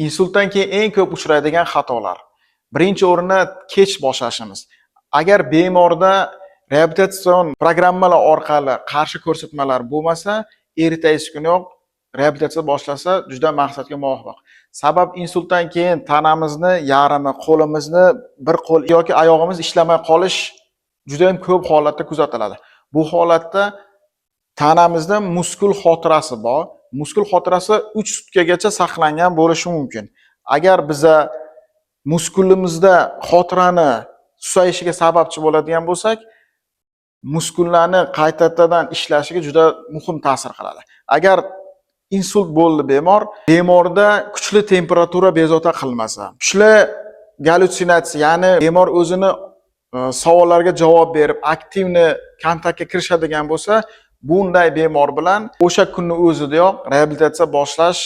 Insultdan keyin eng ko'p uchraydigan xatolar. Birinchi o'rinda kech boshlashimiz. Agar bemorda reabilitatsion programmalar orqali qarshi ko'rsatmalar bo'lmasa, ertasi kuniyoq reabilitatsiya boshlasa juda maqsadga muvofiq. Sabab, insultdan keyin tanamizni yarmi, qo'limizni, bir qo'l yoki oyog'imiz ishlamay qolish juda ham ko'p holatda kuzatiladi. Bu holatda tanamizda muskul xotirasi bor. Muskul xotirasi 3 sutkagacha saqlangan bo'lishi mumkin. Agar biza muskulimizda xotirani susayishiga sababchi bo'ladigan bo'lsak, muskullarni qaytadan ishlashiga juda muhim ta'sir qiladi. Agar insult bo'ldi bemor, bemorda kuchli temperatura bezovta qilmasa, kuchli gallyutsinatsiya, ya'ni bemor o'zini savollarga javob berib, активный kontaktga kirishadigan bo'lsa, bunday bemor bilan o'sha kunni o'zidayoq reabilitatsiya boshlash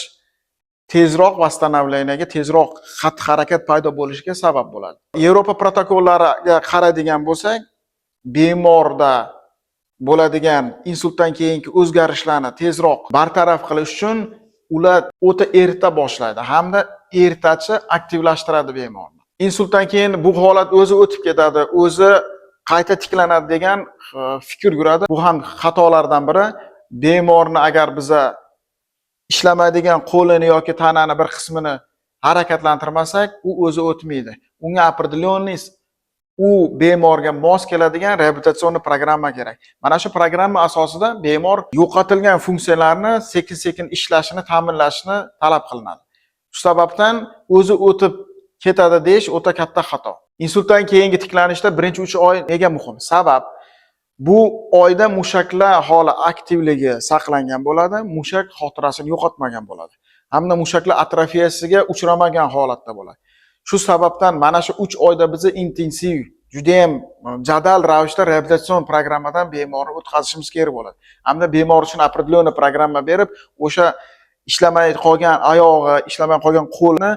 tezroq восстановление ga, tezroq xatti-harakat paydo bo'lishiga sabab bo'ladi. Yevropa protokollariga qaraydigan bo'lsak, bemorda bo'ladigan insultdan keyingi o'zgarishlarni tezroq bartaraf qilish uchun ular o'ta erta boshlaydi hamda ertachi aktivlashtiradi bemorni. Insultdan keyin bu holat o'zi o'tib ketadi, o'zi qayta tiklanadi degan fikr yuradi. Bu ham xatolardan biri. Bemorni agar biza ishlamaydigan qo'lini yoki tanani bir qismini harakatlantirmasak, u o'zi o'tmaydi. Unga определенный, u bemorga mos keladigan реабилитационный programma kerak. Mana shu programma asosida bemor yo'qotilgan funksiyalarni sekin-sekin ishlashini ta'minlashni talab qilinadi. Shu sababdan o'zi o'tib ketadi deyish o'ta katta xato. Insultdan keyingi tiklanishda birinchi 3 oy nega muhim? Sabab, bu oyda mushaklar holi aktivligi saqlangan bo'ladi, mushak xotirasini yo'qotmagan bo'ladi hamda mushaklar atrofiyasiga uchramagan holatda bo'ladi. Shu sababdan mana shu 3 oyda biza intensiv, judayam jadal ravishda reabilitatsion programmadan bemorni o'tkazishimiz kerak bo'ladi. Hamda bemor uchun определенный programma berib, o'sha ishlamay qolgan oyog'i, ishlamay qolgan qo'lni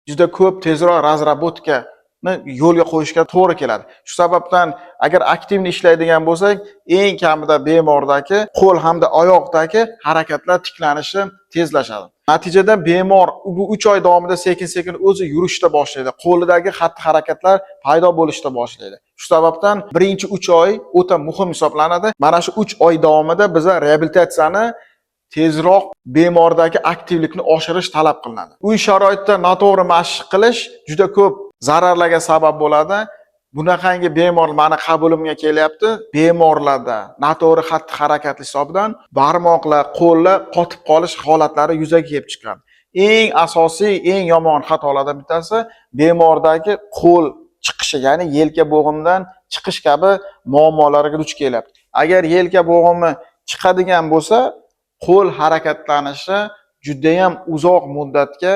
juda ko'p tezroq разработка ni yo'lga qo'yishga to'g'ri keladi. Shu sababdan agar активный ishlaydigan bo'lsak, eng kamida bemordagi qo'l hamda oyoqdagi harakatlar tiklanishi tezlashadi. Natijada bemor bu 3 oy davomida sekin-sekin o'zi yurishda boshlaydi. Qo'lidagi xatti-harakatlar paydo bo'lishda boshlaydi. Shu sababdan birinchi 3 oy o'ta muhim hisoblanadi. Mana shu 3 oy davomida biza reabilitatsiyani tezroq bemordagi aktivlikni oshirish talab qilinadi. Uy sharoitida noto'g'ri mashq qilish juda ko'p zararlarga sabab bo'ladi. Bunaqangi bemor mani qabulimga kelyapti. Bemorlarda noto'g'ri xatti-harakat hisobidan barmoqlar, qo'llar qotib qolish holatlari yuzaga kelib chiqqan. Eng asosiy, eng yomon xatolardan bittasi bemordagi qo'l chiqishi, ya'ni yelka bo'g'imidan chiqish kabi muammolarga duch kelyapti. Agar yelka bo'g'imi chiqadigan bo'lsa, qo'l harakatlanishi judayam uzoq muddatga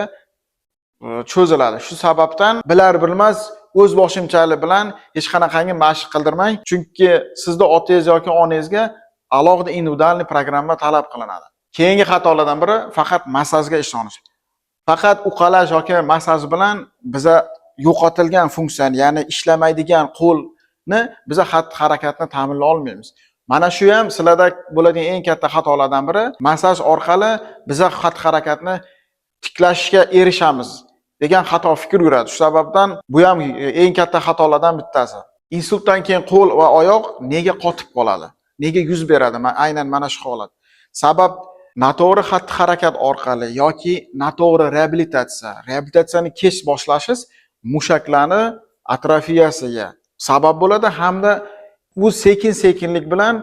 cho'ziladi. Shu sababdan bilar bilmas o'z boshimchalik bilan hech qanaqangi mashq qildirmang, chunki sizni otangiz yoki onangizga alohida индивидуальный programma talab qilinadi. Keyingi xatolardan biri faqat massajga ishonish. Faqat uqalash yoki massaj bilan biza yo'qotilgan funksiyani, ya'ni ishlamaydigan qo'lni biza xatti harakatni ta'minlay olmaymiz. Mana shu ham sizlarda bo'ladigan eng katta xatolardan biri. Massaj orqali biza xatti harakatni tiklashga erishamiz degan xato fikr yuradi. Shu sababdan bu ham eng katta xatolardan bittasi. Insultdan keyin qo'l va oyoq nega qotib qoladi? Nega yuz beradi aynan mana shu holat? Sabab, noto'g'ri xatti harakat orqali yoki noto'g'ri reabilitatsiya, reabilitatsiyani kech boshlashingiz mushaklarni atrofiyasiga sabab bo'ladi hamda u sekin-sekinlik bilan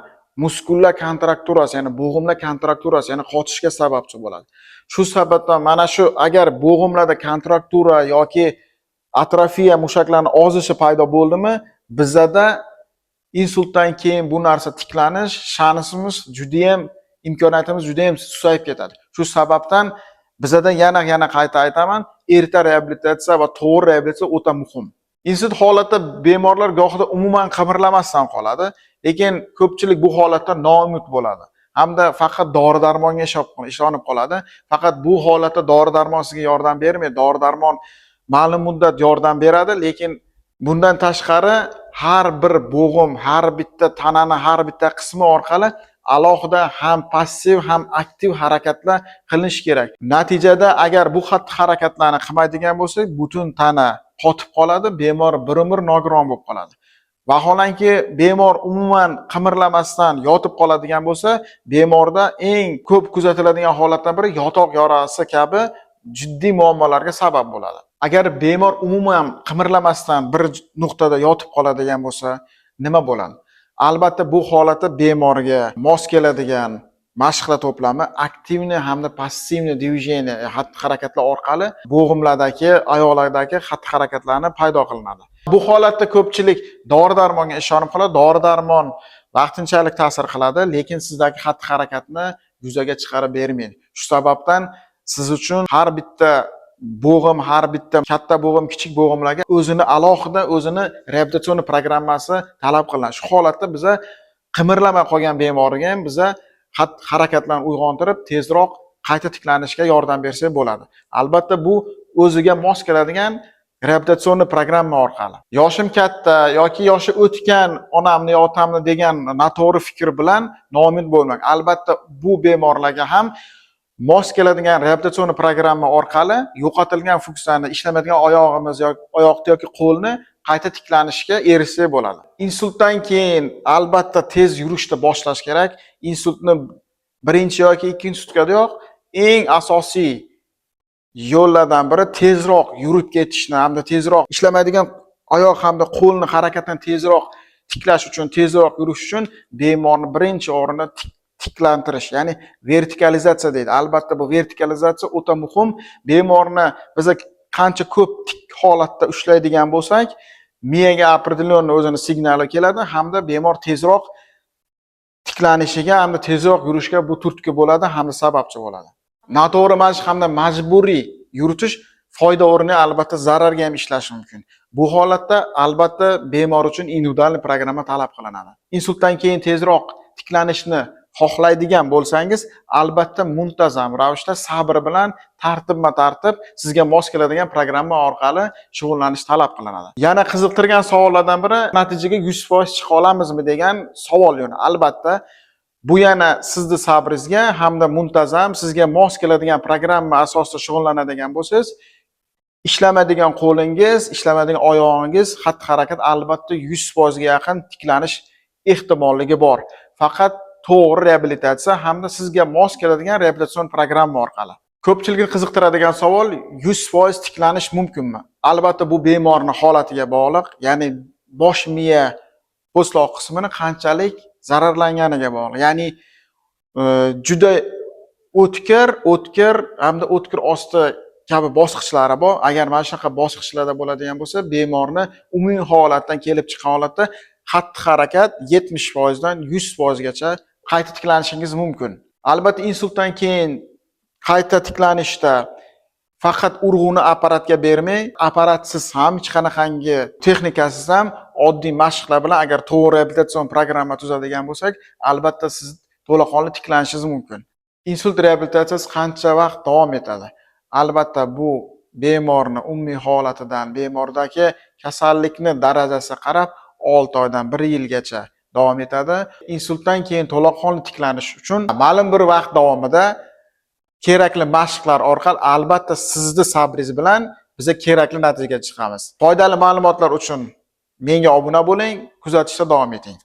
muskullar kontrakturasi, ya'ni bo'g'imlar kontrakturasi, ya'ni qotishga sababchi bo'ladi. Shu sababdan mana shu agar bo'g'imlarda kontraktura yoki atrofiya, mushaklarni ozishi paydo bo'ldimi, bizada insultdan keyin bu narsa tiklanish shansimiz judayam, imkoniyatimiz judayam susayib ketadi. Shu sababdan bizada yana qayta aytaman, erta reabilitatsiya va to'g'ri reabilitatsiya o'ta muhim. Insult holatda bemorlar gohida umuman qimirlamasdan qoladi, lekin ko'pchilik bu holatda noumid bo'ladi hamda faqat dori darmonga ishonib qoladi. Faqat bu holatda dori darmon sizga yordam bermaydi. Dori darmon ma'lum muddat yordam beradi, lekin bundan tashqari har bir bo'g'im, har bitta tanani har bitta qismi orqali Alohida ham passiv, ham aktiv harakatlar qilinishi kerak. Natijada agar bu xatti harakatlarni qilmaydigan bo'lsak, butun tana qotib qoladi, bemor bir umr nogiron bo'lib qoladi. Vaholanki, bemor umuman qimirlamasdan yotib qoladigan bo'lsa, bemorda eng ko'p kuzatiladigan holatdan biri yotoq yorasi kabi jiddiy muammolarga sabab bo'ladi. Agar bemor umuman qimirlamasdan bir nuqtada yotib qoladigan bo'lsa, nima bo'ladi? Albatta, bu holatda bemorga mos keladigan mashqlar to'plami активный hamda пассивный движение, xatti harakatlar orqali bo'g'imlardagi, oyoqlardagi xatti harakatlarni paydo qilinadi. Bu holatda ko'pchilik dori darmonga ishonib qoladi. Dori darmon vaqtinchalik ta'sir qiladi, lekin sizdagi xatti harakatni yuzaga chiqarib bermaydi. Shu sababdan siz uchun har bitta bo'g'im, har bitta katta bo'g'im, kichik bo'g'imlarga o'zini alohida o'zini реабилитационный programmasi talab qilinadi. Shu holatda biza qimirlamay qolgan bemorga ham biza xatti harakatlarni uyg'ontirib, tezroq qayta tiklanishga yordam bersak bo'ladi. Albatta, bu o'ziga mos keladigan реабилитационный programma orqali. Yoshim katta yoki yoshi o'tgan onamni yo otamni degan noto'g'ri fikr bilan noumid bo'lmang. Albatta, bu bemorlarga ham mos keladigan реабилитационный programma orqali yo'qotilgan funksiyani, ishlamaydigan oyog'imiz yoki oyoqni yoki qo'lni qayta tiklanishga erishsak bo'ladi. Insultdan keyin albatta tez yurishni boshlash kerak. Insultni birinchi yoki ikkinchi sutkadayoq eng asosiy yo'llardan biri tezroq yurib ketishni hamda tezroq ishlamaydigan oyoq hamda qo'lni harakatini tezroq tiklash uchun, tezroq yurish uchun bemorni birinchi o'rinda tiklantirish, ya'ni vertikalizatsiya deydi. Albatta, bu vertikalizatsiya o'ta muhim. Bemorni biza qancha ko'p tik holatda ushlaydigan bo'lsak, miyaga определенный o'zini signali keladi hamda bemor tezroq tiklanishiga hamda tezroq yurishga bu turtki bo'ladi hamda sababchi bo'ladi. Noto'g'ri mashq hamda majburiy yuritish foyda o'rniga albatta zararga ham ishlashi mumkin. Bu holatda albatta bemor uchun индивидуальный programma talab qilinadi. Insultdan keyin tezroq tiklanishni xohlaydigan bo'lsangiz, albatta muntazam ravishda sabr bilan tartibma-tartib sizga mos keladigan programma orqali shug'ullanish talab qilinadi. Yana qiziqtirgan savollardan biri natijaga 100% chiqa olamizmi degan savol yo'ni. Albatta, bu yana sizni sabringizga hamda muntazam sizga mos keladigan programma asosida shug'ullanadigan bo'lsangiz, ishlamaydigan qo'lingiz, ishlamaydigan oyog'ingiz xatti harakat albatta 100% ga yaqin tiklanish ehtimolligi bor. Faqat to'g'ri reabilitatsiya hamda sizga mos keladigan reabilitatsion programma orqali. Ko'pchilikni qiziqtiradigan savol: 100% tiklanish mumkinmi? Albatta, bu bemorning holatiga bog'liq, ya'ni bosh miya po'stloq qismini qanchalik zararlanganiga bog'liq. Ya'ni juda o'tkir, o'tkir hamda o'tkir osti kabi bosqichlari bor. Agar mana shunaqa bosqichlarda bo'ladigan bo'lsa, bemorni umumiy holatdan kelib chiqqan holatda xatti harakat 70% dan 100% gacha qayta tiklanishingiz mumkin. Albatta, insultdan keyin qayta tiklanishda faqat urg'uni apparatga bermay, apparatsiz ham, hech qanaqangi texnikasiz ham oddiy mashqlar bilan agar to'g'ri reabilitatsion programma tuzadigan bo'lsak, albatta siz to'laqonli tiklanishingiz mumkin. Insult reabilitatsiyasi qancha vaqt davom etadi? Albatta, bu bemorni umumiy holatidan, bemordagi kasallikni darajasiga qarab 6 oydan 1 yilgacha davom etadi. Insultdan keyin to'laqonli tiklanish uchun ma'lum bir vaqt davomida kerakli mashqlar orqali albatta sizni sabringiz bilan biza kerakli natijaga chiqamiz. Foydali ma'lumotlar uchun menga obuna bo'ling, kuzatishda davom eting.